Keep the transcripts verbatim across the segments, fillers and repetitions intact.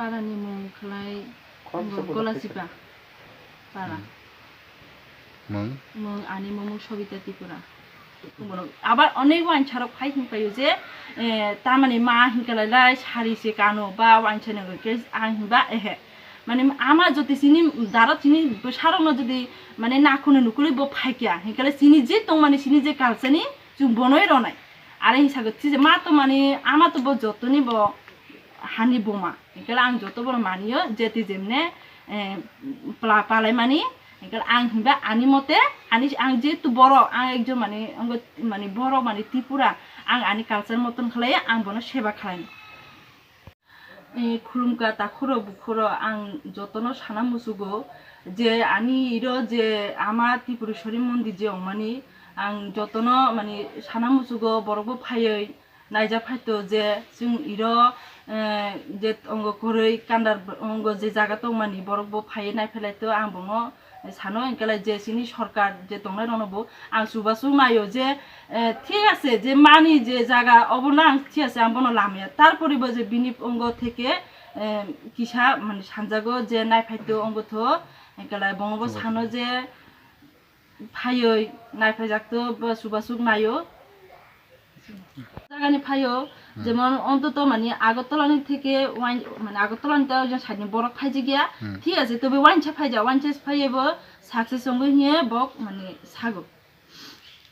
Parani mung khlai Khoroksa bo Golasipa para. Mung? Mung ani mung Sobita Tripura. Borok abar onek wansarok phai hwn paio je, eh, tamani ma hinkhe lai lai sari se kano ba wansa nang khe ang hinba ehe. Mane ama jodi chini dara chini bwsarokno jodi mane nakhungni nukhungni bo phaikya hinkhe lai chini je tongmani chini je culture ni chwng bonoi ronai. Are hinsa khe chije ma tongmani ama to bo jotoni bo hani buma. Hinkhe ang joto bono maniyo, jeti jemne, eh, pla-, palaimani. Hinkhe ang hinba ani mote, ani, ang jehetu borok, ang ekjon mani, ongo, mani borok, mani Tripura, ang ani culture moton khlaiya, ang bono seba khlainai. Eh, khulumkha takhurok bukhurok, ang jotono sana muchugo je ani iro je ama Tripureswari mondir je ongmani, ang jotono mani sana muchugo borokbo phaiwi, naijak phaito je chwng iro, eh, je ongo kwrwi kandar ongo je jaga tongmani borok bo phaiwi naiphailai to ang bono sano hinkhe lai je chini sorkar je tongnai rokno bo ang chubachu naio je, eh, thik ase je mani je jaga obono ang thik ase ang bono lamya tarpore bo je bini ongo theke, eh, kisa mani sanjago je naiphaito ongo tho hinkhe lai bono bo sano je phaiwi naiphaijak to bo chubachu naio. Jagani phaio, jemon ontoto mani Agartala ni theke wain-, mani Agartala ni ta jang side ni borok phaijak ya, thik ase, tobe wainsa phaijak, wainsa phaiye bo success ongwi hiye bok mani sago.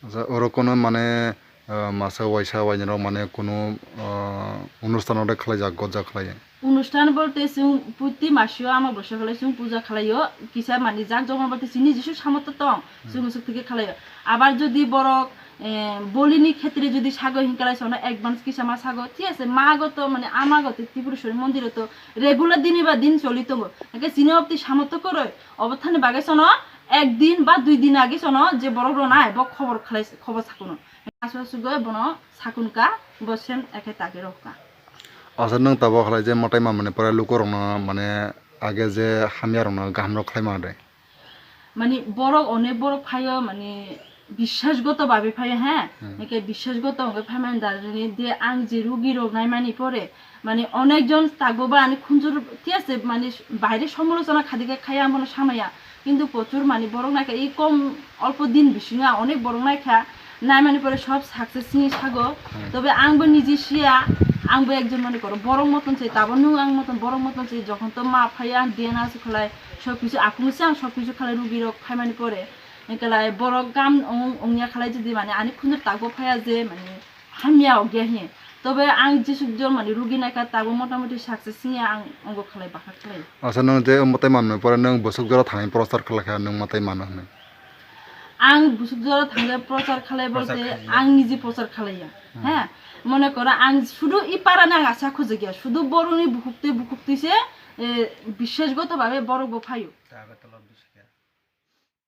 Acha, oro kono mane, ah, masa waisa wainrok mane kono, ah, onusthan ode khlaijak, gojak khlaiya. Onusthan bolte chwng puti masio ama bosa khlai chwng puja khlaio, kisa mani jak jokma bolte chini Jisu samoto tong, chwng swk thike khlaio. Abar jodi borok, eh, bolini khetre jodi sago hinkhe lai sono advance kisa ma sago, thik ase, mago to mane amago to Tripureswari mondiro to regular dini ba din choli tongo. Hinkhe chini obti samoto koroi, obothani bagwi sono ek din ba dui din age sono je borok ronai bo khobor khlai, khobor sakuno. Aswk aswk bono sakunka, bo sem ekhe tagi rokka. Acha nwng tabok khlai je mwtai manmani pore lukurokno mane age je hamyarokno gahamrok khlai mano de? Mani borok onek borok phaio mani biswasgoto babe phaio he. Hwnkhe biswasgoto hwnkhe phaimani darani de ang je rugirok naimani pore mani onekjon takbo ba ani khunjur thik ase mani baire somolochona khadikhe khaiya ang bono samaya. Kintu prochur mani borok naikha, ei kom olpo din bisingo ang onek borok naikha, naimani pore sob success hinwi sago. Tobe ang bo niji siya, ang bo ekjon mani koro borok moton se, tabo nwng ang moton borok moton se, jokhon to ma phaiya ang D N A se khlai, sob kisu aphuru se ang sob kisu khlai rugirok phaimani pore. Ekalai borok gam ong-, ongya khlai jodi mani ani khunjur takbo phaiya je mani hamya ogya hiye. Tobe ang jesuk jon mani rugi naikha, tabo motamoti success hiya ang ongo khlai bakha khlai. Asa nwng je mwtai manmani pore nwng bwswk jora thangwi prochar khlaikha nwng mwtai mano hwnwi? Ang bwswk jora thangwi prochar khlai bolte ang niji prochar khlaiya. He, mone koro ang sudu i parani ang asa khojagya, sudu borokni bukhuktwi bukhuktwi se, eh, biswasgoto babe borok bo phaio.